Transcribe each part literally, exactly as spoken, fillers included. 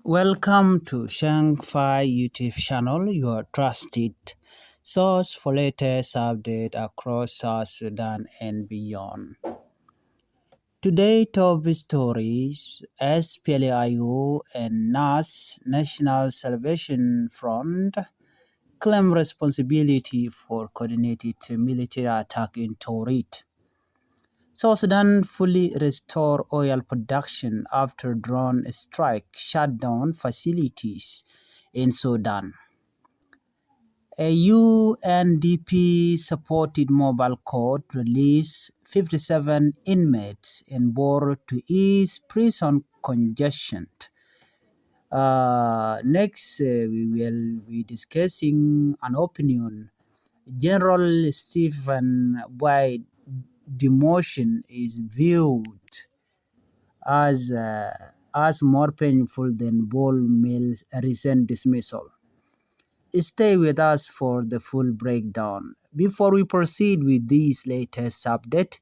Welcome to Shang Fai YouTube channel, your trusted source for latest update across South Sudan and beyond. Today top stories: S P L A I O and Nas National Salvation Front claim responsibility for coordinated military attack in Torit. South Sudan fully restore oil production after drone strike shut down facilities in Sudan. A U N D P supported mobile court release fifty-seven inmates in Bor to ease prison congestion. Uh, next, uh, we will be discussing an opinion. General Stephen White demotion is viewed as, uh, as more painful than Bol Mel's recent dismissal. Stay with us for the full breakdown. Before we proceed with this latest update,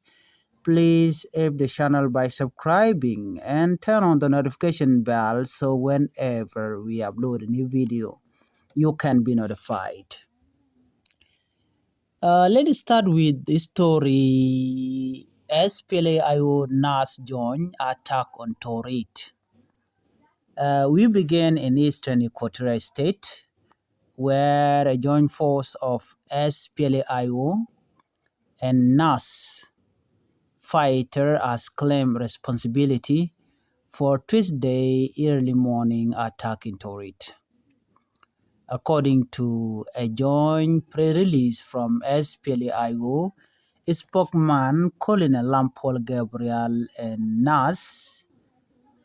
please help the channel by subscribing and turn on the notification bell so whenever we upload a new video, you can be notified. Uh, let's start with the story: S P L A I O Nas joint attack on Torit. Uh, we begin in eastern Equatoria State, where a joint force of S P L A I O and Nas fighter has claimed responsibility for Tuesday early morning attack in Torit. According to a joint press release from S P L A I O spokesman Colonel Lampol Gabriel and Nas,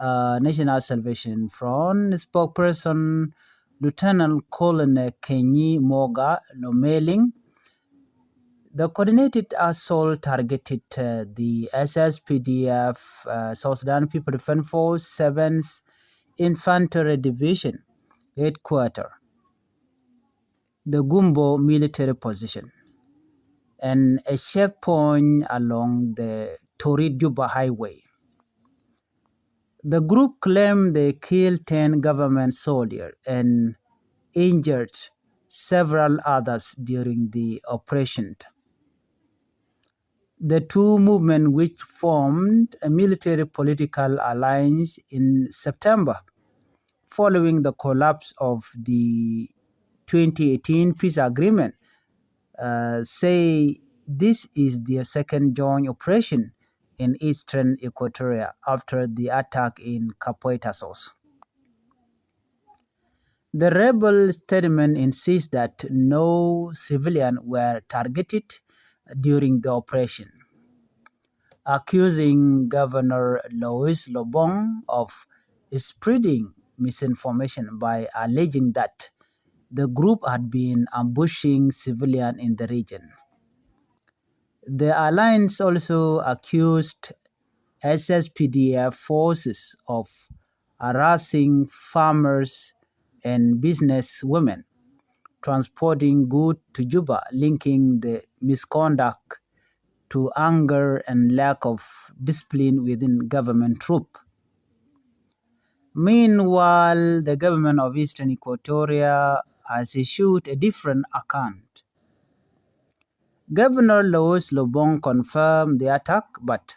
uh, National Salvation Front spokesperson Lieutenant Colonel Kenyi Moga Lomeling, the coordinated assault targeted, uh, the S S P D F, uh, South Sudan People Defense Force, seventh Infantry Division headquarter, the Gumbo military position, and a checkpoint along the Torit Juba highway. The group claimed they killed ten government soldiers and injured several others during the operation. The two movements, which formed a military political alliance in September following the collapse of the twenty eighteen peace agreement, uh, say this is their second joint operation in eastern Equatoria after the attack in Kapoeta South. The rebel statement insists that no civilian were targeted during the operation, accusing Governor Lois Lobong of spreading misinformation by alleging that the group had been ambushing civilians in the region. The alliance also accused S S P D F forces of harassing farmers and businesswomen transporting goods to Juba, linking the misconduct to anger and lack of discipline within government troop. Meanwhile, the government of Eastern Equatoria has issued a different account. Governor Lois Lobong confirmed the attack, but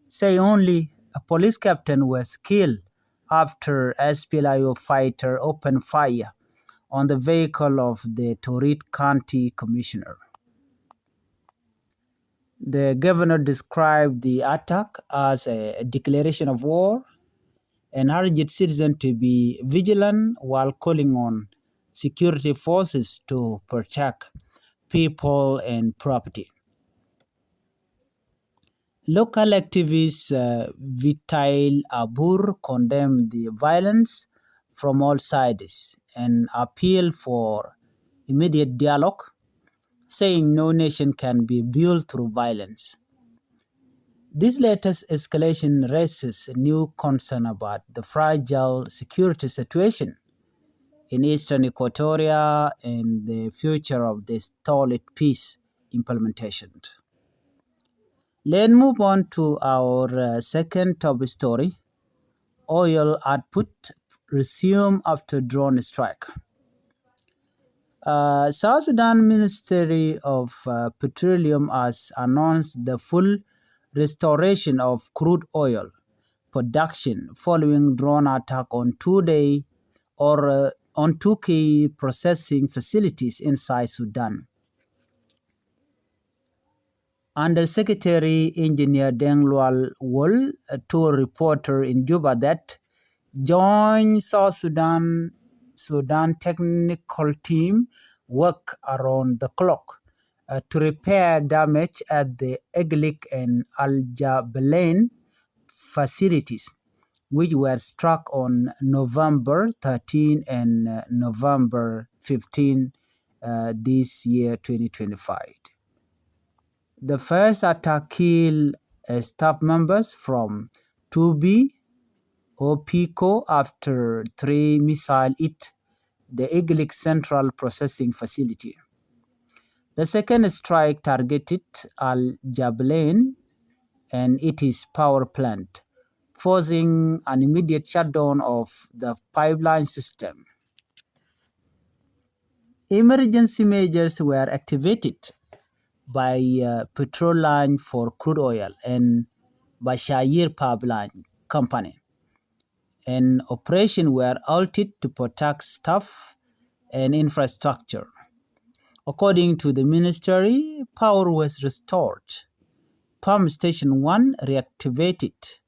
say only a police captain was killed after S P L A I O fighter opened fire on the vehicle of the Torit County Commissioner. The governor described the attack as a declaration of war and urged citizens to be vigilant while calling on security forces to protect people and property. Local activist, uh, Vitail Abur condemned the violence from all sides and appealed for immediate dialogue, saying no nation can be built through violence. This latest escalation raises new concern about the fragile security situation in eastern Equatoria and the future of the stalled peace implementation. Let's move on to our, uh, second top story. Oil output resume after drone strike. Uh, South Sudan Ministry of uh, Petroleum has announced the full restoration of crude oil production following drone attack on two day or uh, on two key processing facilities inside Sudan. Undersecretary Engineer Deng Lual Wol, uh, told reporter in Juba that joint South Sudan Sudan technical team work around the clock uh, to repair damage at the Eglik and Al Jabalain facilities, which were struck on November thirteen and uh, November fifteen uh, this year, twenty twenty-five. The first attack killed uh, staff members from two B O P Co after three missile hit the Iglik Central Processing Facility. The second strike targeted Al Jablain and its power plant, forcing an immediate shutdown of the pipeline system. Emergency measures were activated by uh, Petrol Line for crude oil and Bashayir Pipeline Company, and operation were halted to protect staff and infrastructure. According to the ministry, power was restored. Pump Station one reactivated,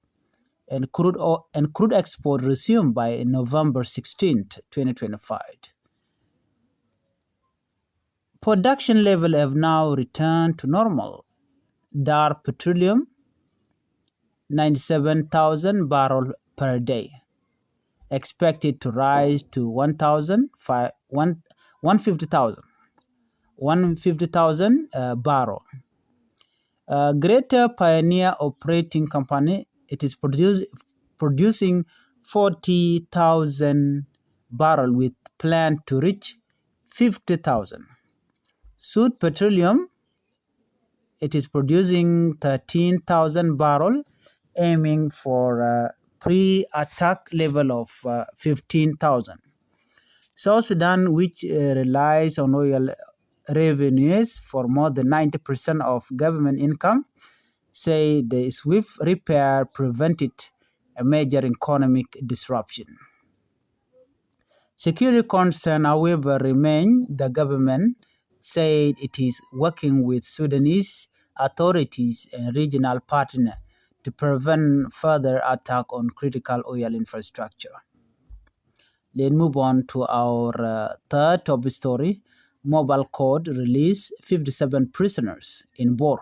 and crude, o- and crude export resumed by November sixteenth, twenty twenty-five. Production level have now returned to normal. Dar Petroleum, ninety-seven thousand barrel per day, expected to rise to one thousand, one, one fifty thousand, one fifty thousand uh, barrel. Uh, Greater Pioneer Operating Company, it is produce, producing forty thousand barrel with plan to reach fifty thousand. Sud Petroleum, it is producing thirteen thousand barrel, aiming for a pre-attack level of uh, fifteen thousand. South Sudan, which uh, relies on oil revenues for more than ninety percent of government income, say the swift repair prevented a major economic disruption. Security concern, however, remain. The government said it is working with Sudanese authorities and regional partner to prevent further attack on critical oil infrastructure. Let's move on to our uh, third top story. Mobile Court release fifty-seven prisoners in Bor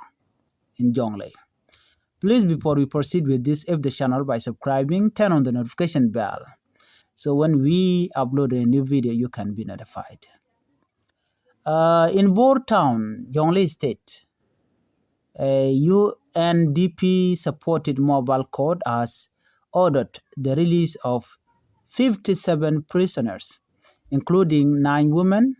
in Jonglei. Please, before we proceed with this, help the channel by subscribing, turn on the notification bell. So when we upload a new video, you can be notified. Uh, in Bor Town, Jonglei State, a U N D P supported mobile court has ordered the release of fifty-seven prisoners, including nine women,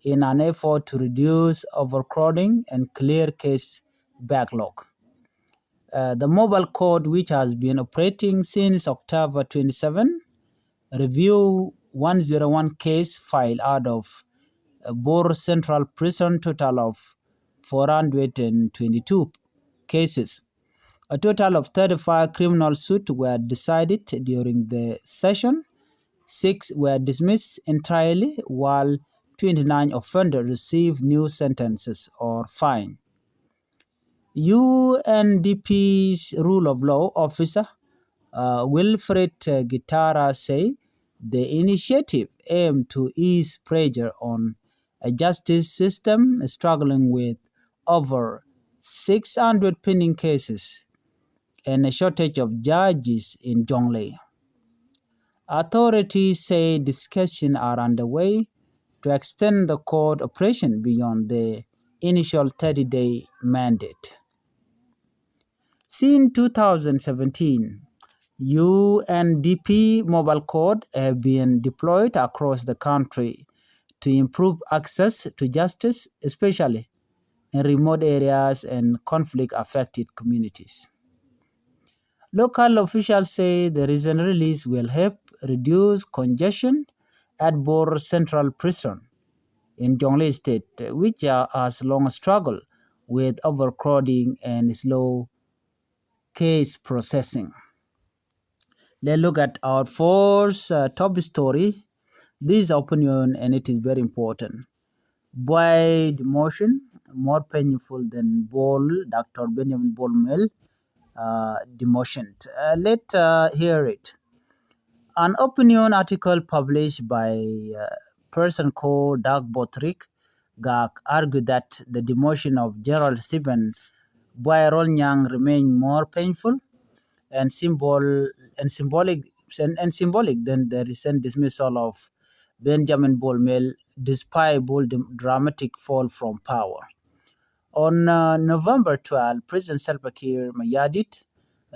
in an effort to reduce overcrowding and clear case backlog. Uh, the mobile court, which has been operating since October twenty-seven, review one zero one case file out of uh, Bor Central Prison total of four hundred and twenty-two cases. A total of thirty-five criminal suits were decided during the session. Six were dismissed entirely, while twenty-nine offenders received new sentences or fine. U N D P's rule of law officer, uh, Wilfred uh, Gitara, say the initiative aimed to ease pressure on a justice system struggling with over six hundred pending cases and a shortage of judges in Jonglei. Authorities say discussions are underway to extend the court operation beyond the initial thirty-day mandate. Since two thousand seventeen, U N D P mobile court have been deployed across the country to improve access to justice, especially in remote areas and conflict-affected communities. Local officials say the recent release will help reduce congestion at Bor Central Prison in Jonglei State, which, uh, has long struggled with overcrowding and slow case processing. Let's look at our first, uh, top story. This is opinion and it is very important. Bwai demotion more painful than Bol, Doctor Benjamin Bol Mel, uh, demotion. Uh, let, uh, hear it. An opinion article published by, uh, person called Doug Bothrick Gak argued that the demotion of General Stephen Bwai Rolnyang remained more painful and symbol and symbolic and, and symbolic than the recent dismissal of Benjamin Bol Mel, despite Bol dem- dramatic fall from power. On, uh, November twelfth, President Salva Kiir Mayardit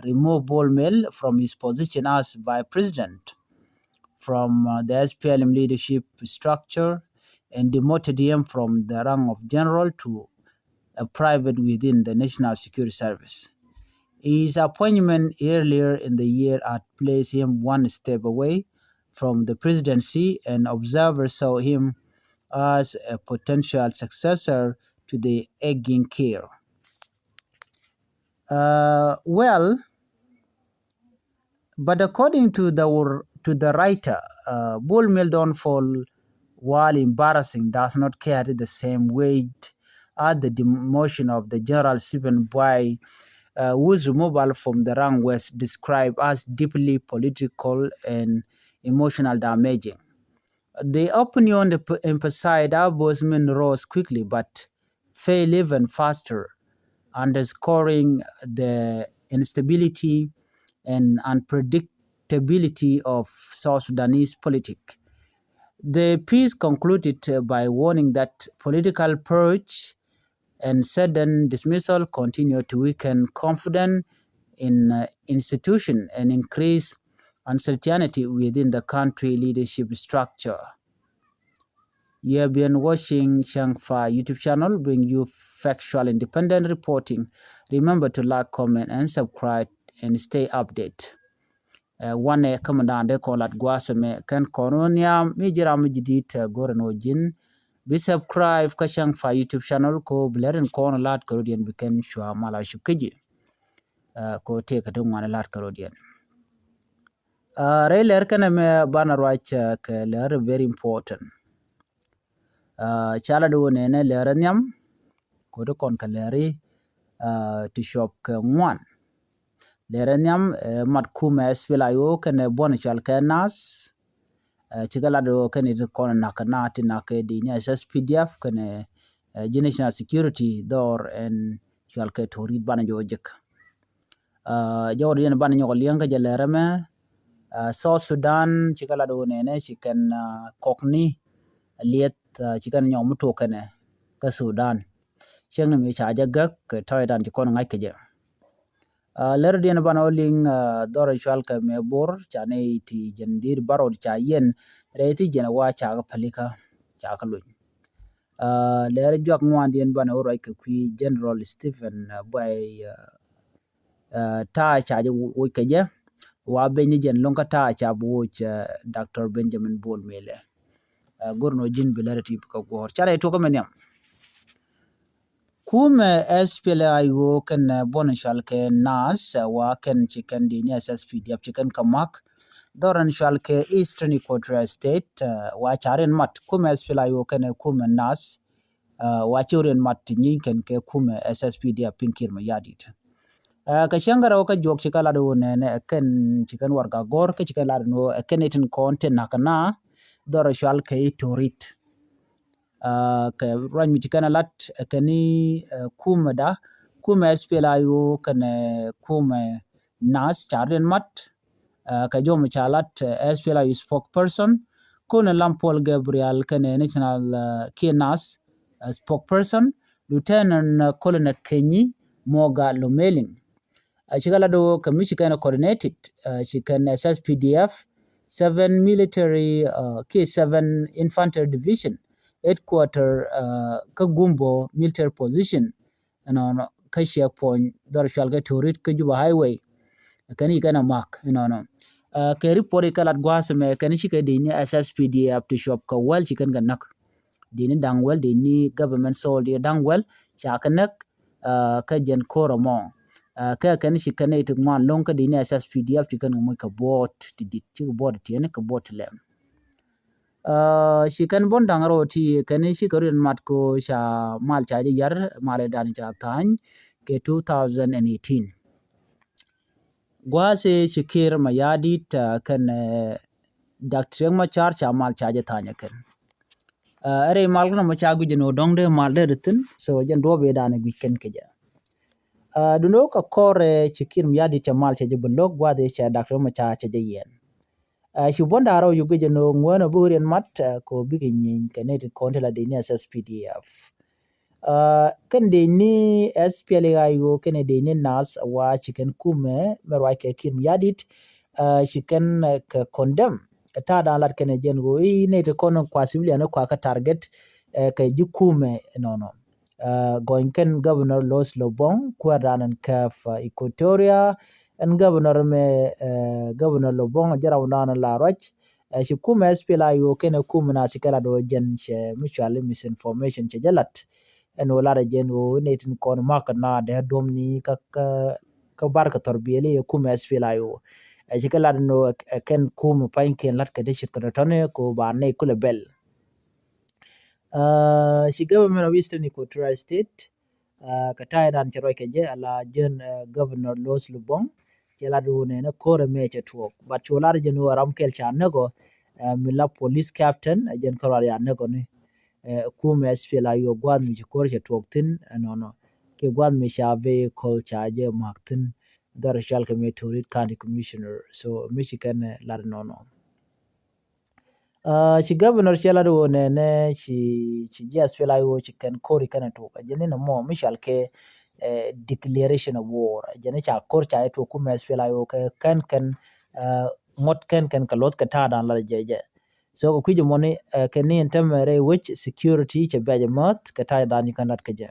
removed Bol Mel from his position as vice president from, uh, the S P L M leadership structure and demoted him from the rank of general to a private within the National Security Service. His appointment earlier in the year had placed him one step away from the presidency, and observers saw him as a potential successor to the aging Kiir. Uh, well, but according to the wor- to the writer, uh, Bol Mel downfall, while embarrassing, does not carry the same weight as the demotion of the General Stephen Bwai, uh, whose removal from the rank was described as deeply political and emotional damaging. The opinion emphasized how Bol Mel rose quickly but fail even faster, underscoring the instability and unpredictability of South Sudanese politics. The piece concluded, uh, by warning that political purge and sudden dismissal continue to weaken confidence in, uh, institution and increase uncertainty within the country leadership structure. You have been watching Changfa YouTube channel, bring you factual, independent reporting. Remember to like, comment, and subscribe, and stay update. Uh, wanɛ kä mi da̱a̱n dee kɔn lat gua̱a̱th ɛmɛ kɛn kɔn wä nhiam mi ji̱ ram mi ji̱ di̱t, uh, go̱rɛ ni wä ji̱n. Bi subscribe kä Changfa YouTube channel ko bi lɛr in kɔn lat kɛ rot yɛn bi kɛn cua mal a cup kä ji̱. Uh, ko tëëkɛ ti ŋuan lat kɛ rot yɛn. Uh, rɛy lɛr kɛnɛ mɛ banɛ ruac, uh, kɛ lɛr very important. Uh, ca la di wä nɛnɛ lɛr nhiam ko ti kɔn kɛ lɛri, uh, ti cuɔp kɛ ŋuan. Lɛr nhiam, uh, mat kumɛ S P L A I O kɛnɛ buɔn cual kɛ nas. Uh, cikɛ la di wä kɛnɛ ti kɔn nak kɛ na ti nak kɛ di ni S S P D F kɛnɛ, uh, ji̱ national security dhɔr ɛn cual kɛ torit banɛ jɔ jek. Uh, jɔwdɛ yɛn banɛ nyɔk liɛŋ kä jɛ lɛrɛ mɛ, uh, South Sudan cikɛ lat wä nɛnɛ cikɛn, uh, kɔkni liɛth, uh, cikɛn nyɔk mi tok kɛnɛ kä Sudan. Cieŋni mi ca jɛ gäk kɛ tɔydan ti kɔn ŋa̱c kɛ jɛ. Uh, lɛr diɛn banɛ wä liŋ, uh, dhɔr cual kɛ mɛ bor ca nɛ ti jɛn dhir barot ca yɛn rɛy ti jɛn wa ca kɛ palikä ca kɛ luny. Uh, lɛr juak ŋuan diɛn banɛ wä ruac kɛ kui̱ General Stephen, uh, Bwai, uh, uh, ta̱a̱ ca jɛ woc kɛ jɛ wa ben ni jɛn loŋ kä ta̱a̱ ca bi woc, uh, Doctor Benjamin Bol Mel. Uh, go̱r ni wä ji̱n bi lɛr ti bi kɛ guɔ̱ɔ̱r. Ca rɛ tuɔk mɛ nhiam. Kumɛ S P L A I O kɛn, uh, buɔn cual kɛ nas, uh, wa kɛn ci kɛn di ni S S P D F ci kɛn kɛ mak. Dhɔr ɛn cual kɛ Eastern Equatoria State, uh, wa ca rin mat. Kumɛ S P L A I O kɛn kumɛ nas, uh, wa ci rin mat ti nyi kɛn kɛ kumɛ S S P D F piny Kiir Mayardit. Uh, kɛ cäŋ kɛ rɛw kä juɔk ci kɛ lat wä nɛnɛ ɛ kɛn ci kɛn warɛga gɔ̱r kä ci kɛn lat wä ɛ kɛn itin kɔn ti nak na dhɔr cual kɛ i torit. Uh, kɛ ruac mi ci kɛn lat ɛ kɛn i, uh, kumɛ da kumɛ S P L A I O kɛnɛ kumɛ nas ca rin mat. Uh, kɛ jɔm ca lat, uh, S P L A I O spokesperson, Colonel Lam Paul Gabriel kɛnɛ national, uh, Kiir nas, uh, spokesperson, Lieutenant, uh, Colonel Kenyi Moga Lomeling. Uh, cikɛ lat wä kɛ mi ci kɛn coordinated, uh, ci kɛn S S P D F, seven military, uh, K seven Infantry Division, headquarter, uh, kä Gumbo military position, ɛnɔnɔ kä checkpoint dhɔr cual kɛ torit kä Juba highway. Kɛn yi kɛn a mak ɛnɔnɔ. Kɛ report ikä lat gua̱a̱th ɛmɛ kɛn cikɛ dec ni S S P D F ti cuɔp kɛ wäl ci kɛn kɛ näk. Dec ni da̱ŋ wäl, dec ni government soldier da̱ŋ wäl ca kɛ näk kä jɛn ko̱r ɛmɔ. Kɛ kɛn ci kɛn nɛy ti ŋuan lo̱ŋ kä dec ni S S P D F ci kɛn kɛ moc kɛ buɔt ti dit, cikɛ buɔt ti tiɛni kɛ buɔt ti lɛm. Ci kɛn buɔ̱n da̱ŋ rɛw ti kɛn cikɛ riɛn mat ko ca mal ca jɛ yar, mal idan ca tha̱a̱ny kɛ two thousand and eighteen. Gua̱a̱th i̱ ci Kiir Mayardit kɛn Doctor Riek Machar ca mal ca jɛ tha̱a̱ny kɛn. Ɛ rɛy mal kɛn mɔ ca guic jɛ ni wä dɔ̱ŋ dee mal dee ri thi̱n, so jɛn duɔ̱ɔ̱p i̱ da̱a̱n guic kɛn kɛ jɛ. Duundɛ wä kɛ kɔr ci Kiir Mayardit ca mal ca jɛ bä lo̱k, gua̱a̱th i̱ ca Doctor Riek Machar ca jɛ yiɛn. Ci buɔ̱n da̱ŋ rɛw yuk guic jɛ ni wä ŋuäänä bikɛ riɛn mat kɛ wä bikɛ nyieeny kɛ nɛy ti kɔn ti la dec ni S S P D F. Kɛn dec ni S P L A I O kɛn dec ni nath wa ci kɛn kumɛ mɛ ruac kɛ Kiir Mayardit ci kɛn kɛ condemn. Kɛ ta̱a̱ da̱a̱n lat kɛn jɛn ɣöö i̱ nɛy ti kɔn kua civilian kua kä target kɛ ji̱ kumɛ nɔnɔ. Gɔny kɛn Governor Louis Lobong kuäär da̱a̱n ɛn kɛp Equatoria, ɛn Governor mɛ Governor Lobong jɛ ram da̱a̱n la ruac. Ci kumɛ S P L A I O kɛn kumɛ na ci kɛ lat ɣöö jɛn cɛ mutual misinformation cɛ jɛ lat. Ɛn ɣöö lat ɛ jɛn ɣöö nɛy tin kɔn ma̱k na dee duɔ̱mni kä kä kä bar kɛ thɔr biɛli ɛ kumɛ S P L A I O. Ɛ ci kɛ lat ɛn ɣöö ɛ kɛn kumɛ pa̱nykiɛn lat kɛ dee ce̱tkɛ tɔ̱tɔ̱ni kɛ ɣöö ba nɛy kulɛ bɛl. Ci government of Eastern Equatoria State kɛ ta̱a̱ idan cɛ ruac kɛ jɛ ala jɛn Governor Louis Lobong cɛ lat ɣöö nɛnɛ ko̱r ɛmɛ cɛ tuɔɔk, but cu lar jɛn ɣöö ram kɛl ca näk ɔ mi la police captain ɛ jɛn kärɔal ya näk ɔ ni. Kumɛ S P L A I O gua̱a̱th mi ci ko̱r cɛ tuɔɔk thi̱n ɛnɔnɔ kiɛ gua̱a̱th mi ca vehicle ca jɛ ma̱k thi̱n. Dhɔr cɔal kɛ mi Torit County Commissioner, so mi ci kɛn lat ɛnɔnɔ. Ci governor cɛ lat ɣöö nɛnɛ ci ci ji̱ S P L A I O ci kɛn ko̱ri kɛn ɛ tuk ɛ jɛ ni nɛ mɔ mi cɔal kɛ declaration of war. Jɛ ni ca ko̱r ca jɛ tuk kumɛ S P L A I O kɛ kɛn kɛn ŋuɔ̱t kɛn kɛn kɛ luɔth kɛ ta̱a̱ da̱a̱n lat jɛ jɛ. So kɛ kui̱c mɔni kɛ ni ɛn tämɛ rɛy wec security cɛ bia jɛ mäth kɛ ta̱a̱ da̱a̱n ci kɛn lat kɛ jɛ.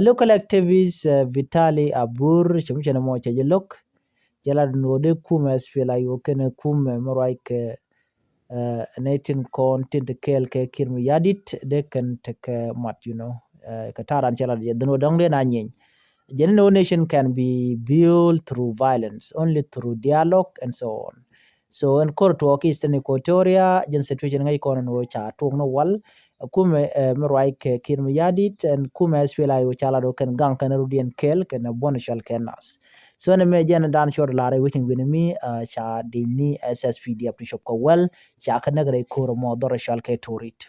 Local activist Vitali Abur cɛ mi cɛ ni mɔ cɛ jɛ lo̱k. Cɛ lat ni wä dee kumɛ S P L A I O kɛn kumɛ mɛ ruac kɛ nɛy tin kɔn tin ti kɛɛl kɛ Kiir Mayardit dee kɛn tekɛ mat, you know. Kɛ ta̱a̱ ran cɛ lat jɛ dhin wä dɔ̱ŋ dee na nyieny. Jɛ ni no nation can be built through violence, only through dialogue and so on. So ɛn ko̱r tuɔɔk Eastern Equatoria jɛn situation ŋäc kɔn ɛn ɣöö ca tuɔɔk ni wal. Kumɛ mi ruac kɛ Kiir Mayardit ɛn kumɛ S P L A I O ca lat ɣöö kɛn gaŋ kɛn rudiɛn kɛɛl kɛn buɔ̱n cɔal kɛn nath. So ɛn ɛmɛ jɛn dan cɔɔd lar ɛ wecin wi̱n mi ca dec ni S S P D F ti cop kɛ wäl ca kɛ näk rɛy ko̱r ɛmɔ dhɔr cɔal kɛ Torit.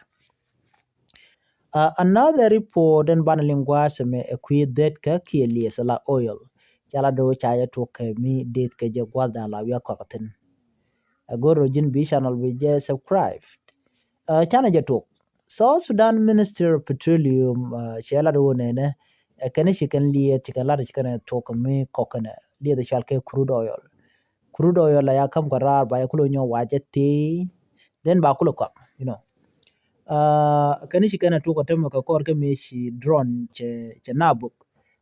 Another report ɛn banɛ liŋ gua̱a̱th ɛmɛ ɛ kui̱ dhet kä kiɛ lieth la oil. Ca la do̱ ca jɛ tuɔk kɛ mi deth kɛ jɛ gua̱a̱th da̱a̱n la wiak kɔak thi̱n. Ɛ go̱r rɔ ji̱n bi channel bi jɛ subscribe. Canɛ jɛ tuɔk South Sudan Minister of Petroleum cɛ lat wä nɛnɛ ɛ kɛn ci kɛn lieth ci kɛn lat ci kɛn tuɔk kɛ mi kɔk kɛn lieth cɔal kɛ crude oil. Crude oil la ya kam kɛ raar ba ya kulo nyɔ wa jɛ thii. Then ba kulo kɔak, you know. Kɛn ci kɛn a tuk a tämɛ kɛ kɔr kɛ mi ci drone cɛ cɛ na bok.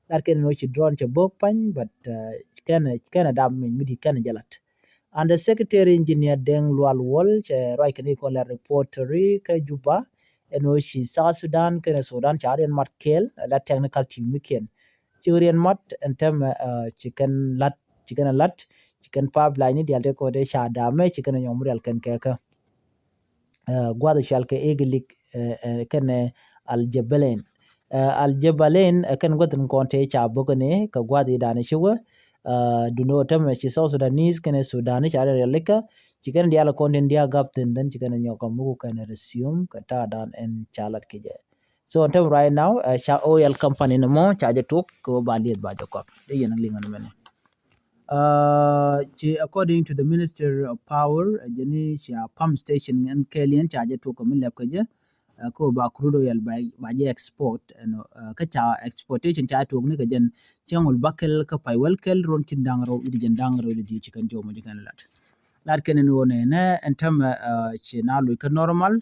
Lat kɛn ni ci drone cɛ bok pany, but kɛn kɛn a dam mi mi di kɛn a jɛ lat. And the secretary engineer Deng Lual Wol cɛ ruac kɛn i kɔn la reporter kä Juba. Ɛn ɣöö ci South Sudan kɛnɛ Sudan ca riɛn mat kɛɛl la technical team ni kiɛn. Ci riɛn mat ɛn tɛmɛ ci kɛn lat ci kɛn lat ci kɛn pipeline ni dial te kɔn te ca damɛ ci kɛn nyɔm rial kɛn kɛkɛ. Guath cɔal kɛ Egilik kɛnɛ Aljebelen. Aljebelen kɛn guath in kɔn te ca bäkɛ ni kɛ guath idan ci wä. Duno tɛmɛ ci South Sudanese kɛnɛ Sudan ca riɛn rial likɛ. Ci kɛn dial kɔn tin diak gap thin thin ci kɛn nyɔk kɛ muk kɛn resume kɛ ta̱a̱ dan ɛn ca lat kɛ jɛ. So ɛn tɛm right now ca oil company ni mɔ ca jɛ tuk kɛ wä ba lieth ba jɛ kɔk. Dee yɛn liŋ ɛn mɛni. Ci according to the Minister of Power jɛ ni ca pump station ɛn kɛɛliɛn ca jɛ tuk kɛ mi lɛp kɛ jɛ. Kɛ wä ba crude oil ba jɛ export ɛn kä ca exportation ca tuk ni kɛ jɛn cieŋ wal bakɛl kä pay wal kɛl ruɔn ci da̱ŋ rɛw i̱ di jɛn da̱ŋ rɛw i̱ di dhiec ci kɛn jɔmɔ jɛ kɛn lat. Lat kɛn ni wä nɛ nɛ ɛn tɛmɛ ci na luc kä normal.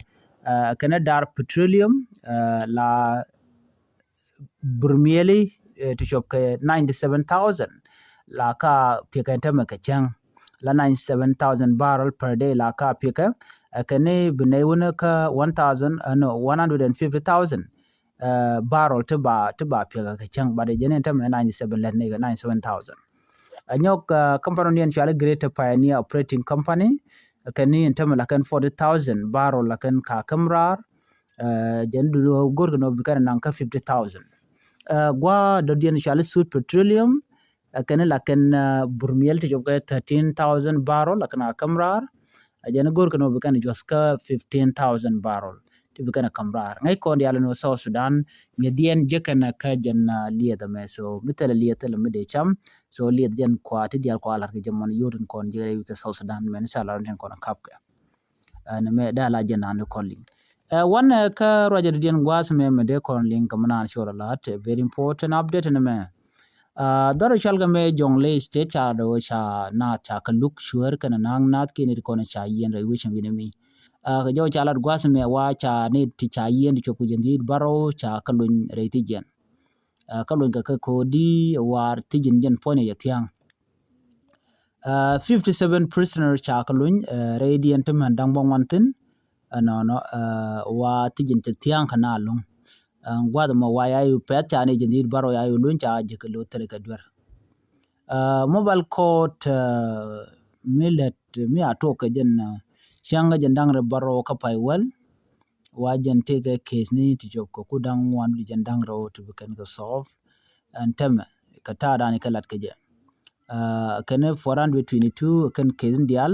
Kɛn ɛ dar petroleum la burmieli ti cop kɛ ninety seven thousand la ka piɛ kɛn tɛmɛ kɛ cɛŋ. la ninety seven thousand barrel per day la ka piɛkɛ. Ɛ kɛn ni bi nɛy wun kä one thousand, no, one hundred and fifty thousand barrel ti ba, ti ba piɛkɛ kɛ cäŋ, but jɛn in tämɛ ninety seven lɛt ni kɛ ninety seven thousand. Ɛ nyɔk company ni ɛn cuali Greater Pioneer Operating Company, kɛn ni in tämɛ la kɛn forty thousand barrel la kɛn ka käm raar. Jɛn du go̱r kɛ nɔ bi kɛn naŋ kä fifty thousand. Gua̱ dɔ̱diɛn cuali Sud Petroleum, kɛn la kɛn burmiɛl ti cop kɛ thirteen thousand barrel la kɛn a käm raar. Jɛn go̱r kɛ nɔ bi kɛn juɔth kä fifteen thousand barrel ti bi kɛn a käm raar. Ŋäc kɔn diaal ni South Sudan miɛ diɛn jɛ kɛn kä jɛn liɛth ɛmɛ. So mi thilɛ liɛth thilɛ mi dee cam. So liɛth jɛn kua ti diaal kua lar kɛ jɛ mɔn yo̱o̱ tin kɔn jɛ rɛy wi̱c kɛ South Sudan mɛn ca lar tin kɔn kap kɛ. Ɛn mɛ da la jɛ naan di kɔn liŋ. Ɛ wanɛ kä ruacɛ di diɛn gua̱a̱th mɛ mɛ dee kɔn liŋ kɛ mɛ naan cɔl a lat very important update ni mɛ. Dhɔr cɔal kɛ mɛ Jonglei State ca do ca na ca kɛ luk cuäär kɛn naŋ nath kɛn di kɔn ca yiɛn rɛy wecin wi̱ni mi. Kɛ jɔw ca lat gua̱a̱th mɛ wa ca ni ti ca yiɛn di cop kɛ jɛn dhi̱i̱t bärɔw ca kɛ luny rɛy ti jiɛn. Kɛ luny kɛ kɛ kodi war ti ji̱n jɛn puɔ̱nyɛ jɛ thia̱a̱ŋ. Fifty seven prisoner ca kɛ luny rɛy diɛn ti mɛn da̱ŋ bä ŋuan thi̱n. Ɛnɔnɔ wa ti ji̱n ti thia̱a̱ŋ kɛ na luŋ. Gua̱th mɔ wa ya yu pɛth ca ni ji̱n dhi̱i̱t bärɔw ya yu luny ca ji̱ kɛ lo̱th thilɛ kɛ duer. Mobile court mi lät mi a tuɔk kɛ jɛn cäŋ kɛ jɛn da̱ŋ rɛw bärɔw kä pay wäl. Wa jɛn tëëkɛ case ni ti cop kɛ ku da̱ŋ ŋuan di jɛn da̱ŋ rɛw ti bi kɛn kɛ solve. Ɛn tämɛ kɛ ta̱a̱ da̱a̱n kɛ lat kɛ jɛ. Kɛn four hundred twenty two kɛn case ni diaal.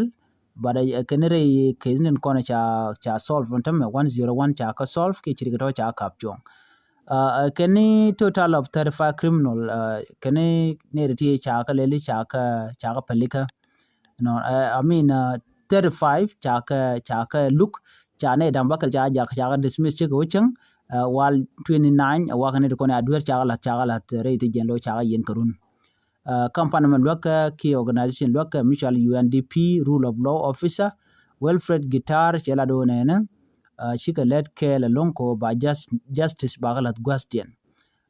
But kɛn rɛy case ni kɔn ca ca solve ɛn tämɛ one zero one ca kɛ solve kiɛ ci ri kɛ tɔ̱ ca kap cuɔ̱ŋ. Kɛn total of thirty five criminal kɛn ni ri ti ca kɛ lɛli ca kɛ ca kɛ pälikä. Nɔ I mean thirty five ca kɛ ca kɛ luk ca nɛ dam bakɛl ca jak ca kɛ dismiss cik wä cäŋ. Wal twenty nine wa kɛ nɛ ti kɔn a duer ca kɛ lath ca kɛ lath rɛy ti jiɛn lo ca kɛ yɛn kɛ run. Company mɛ luäk kɛ ki organization luäk kɛ mutual U N D P rule of law officer Wilfred Guitar cɛ la do nɛnɛ. Cikɛ lɛt kɛ la loŋ ko ba justice ba kɛ lath gua̱th diɛn.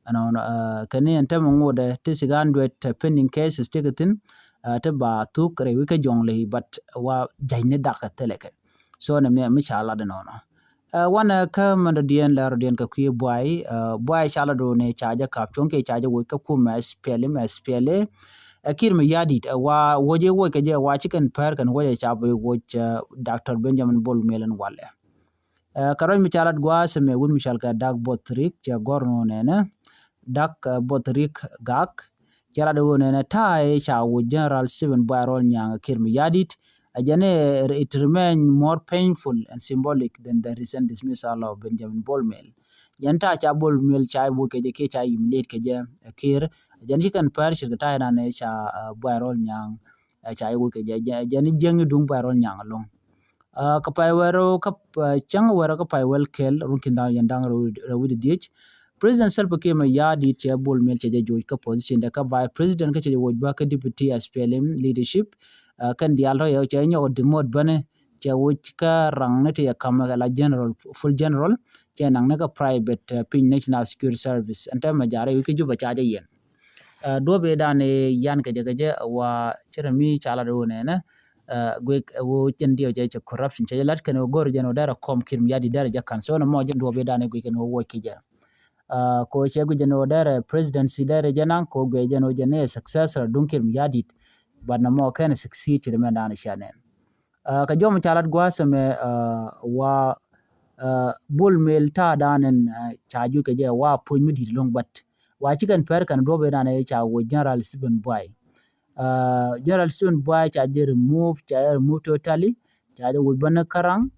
Ɛnɔnɔ kɛn ni ɛn tämɛ ŋotdɛ ti six hundred pending cases ti kɛ thi̱n. Ti ba thuk rɛy wi̱c kä Jonglei but wa ja̱cni dak kɛ thilɛ kɛ. So nɛ mi mi ca lat ɛnɔnɔ. Wanɛ kä mɛn dɔ̱diɛn lɛ rɔ̱diɛn kɛ kui̱ buay buay ca lat doni ca jɛ kap cuɔ̱ŋ kiɛ ca jɛ woc kä kumɛ S P L M S P L A. Ɛ Kiir Mayardit ɛ wa woc ɛ woc kɛ jɛ wa ci kɛn pɛr kɛn woc ɛ ca bi woc Doctor Benjamin Bol Mel ɛn walɛ. Kɛ ruac mi ca lat gua̱a̱th ɛmɛ wut mi cɔal kɛ Dak Bothrik cɛ gɔr nɔ nɛnɛ. Dak Bothrik Gak cɛ lat wä nɛnɛ ta̱a̱ ca wä General Stephen Buay Rol Nyaŋ Kiir Mayardit. Ɛ jɛn it remain more painful and symbolic than the recent dismissal of Benjamin Bol Mel. Jɛn ta̱a̱ ca Bol Mel ca wä kɛ jɛ kiɛ ca humiliate kɛ jɛ Kiir. Jɛn ci kɛn pɛr cit kɛ ta̱a̱ nan ca Buay Rol Nyaŋ ca wä kɛ jɛ jɛn jiäŋ duŋ Buay Rol Nyaŋ loŋ. Kä pay wɛrɛ kä cäŋ wɛrɛ kä pay wɛl kɛl run kin da̱ŋ yɛn da̱ŋ rɛw wi̱cdɛ dhiec. President Salva Kiir Mayardit cɛ Bol Mel cɛ jɛ joc kä position dɛ kä vice president kä cɛ jɛ woc bä kä deputy S P L M leadership. Kɛn diaal rɔ yɛ cɛ nyɔk dimot bänɛ cɛ woc kä raŋ ni ti yɛ kam kɛ la general, full general. Cɛ naŋ ni kä private piny National Security Service ɛn tɛmɛ jarɛ wi̱c kä Juba ca jɛ yɛn. Duɔ̱p i̱ dan i̱ yan kɛ jɛ kɛ jɛ wa cɛ rɛ mi ca lat i̱ wä nɛnɛ. Guik i̱ wä cɛn diɛ cɛ cɛ corruption cɛ jɛ lat kɛn i̱ wä go̱r jɛn wä dɛrɛ kɔm Kiir Mayardit dɛrɛ jɛ kan so nɛ mɔ jɛn duɔ̱p i̱ dan i̱ guik kɛn wä wä kɛ jɛ. Ko cɛ guik jɛn wä dɛrɛ presidency dɛrɛ jɛ naŋ ko guik jɛn wä jɛn i̱ successor duŋ Kiir Mayardit. But nɛ mɔ kɛn succeed ci dɛ mɛ dan i̱ cia nɛn. Kɛ jɔm ca lat gua̱a̱th ɛmɛ wa Bol Mel ta̱a̱ dan ɛn ca juc kɛ jɛ wa puɔ̱ny mi di̱t lo̱ŋ but wa ci kɛn pɛr kɛn duɔ̱p ëë dan ëë ca wä General Stephen Buay. General Stephen Buay ca jɛ remove, ca jɛ remove totally, ca jɛ wä bänä käraŋ.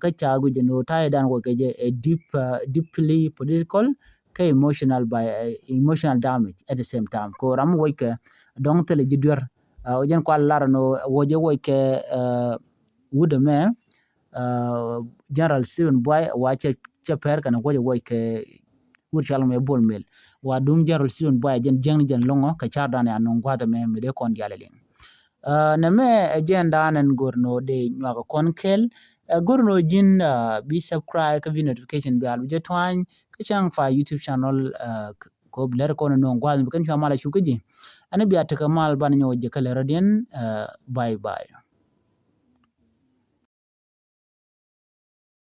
Kä ca guic jɛ ni wä ta̱a̱ dan wä kɛ jɛ ɛ deep, deeply political kɛ emotional by emotional damage at the same time. Ko ram wä kɛ dɔŋ thilɛ ji̱ duer. Wä jɛn kual lar ni wä jɛ wä kɛ wut ɛmɛ. General Stephen Buay wa cɛ, cɛ pɛr kɛn wä jɛ wä kɛ wut cual mɛ Bol Mel. Wa duŋ General Stephen Buay jɛn jiäŋni jɛn loŋɔ kɛ car dan ya nuŋ gua̱th ɛmɛ mi dee kɔn diaal ɛ liŋ. Nɛ mɛ ɛ jɛn dan ɛn go̱r ni wä dee nyuak kɔn kɛl. Go̱r ni wä ji̱n bi subscribe kä bi notification bi al bi jɛ tuany kä cäŋ fa YouTube channel. Ko bi lɛr kɔn nuŋ gua̱th mi kɛn cua mal a cuk kä ji̱. Ɛn bia tekɛ mal ban nyɔk jɛ kɛ lɛ rɔ̱diɛn, eh, bye bye.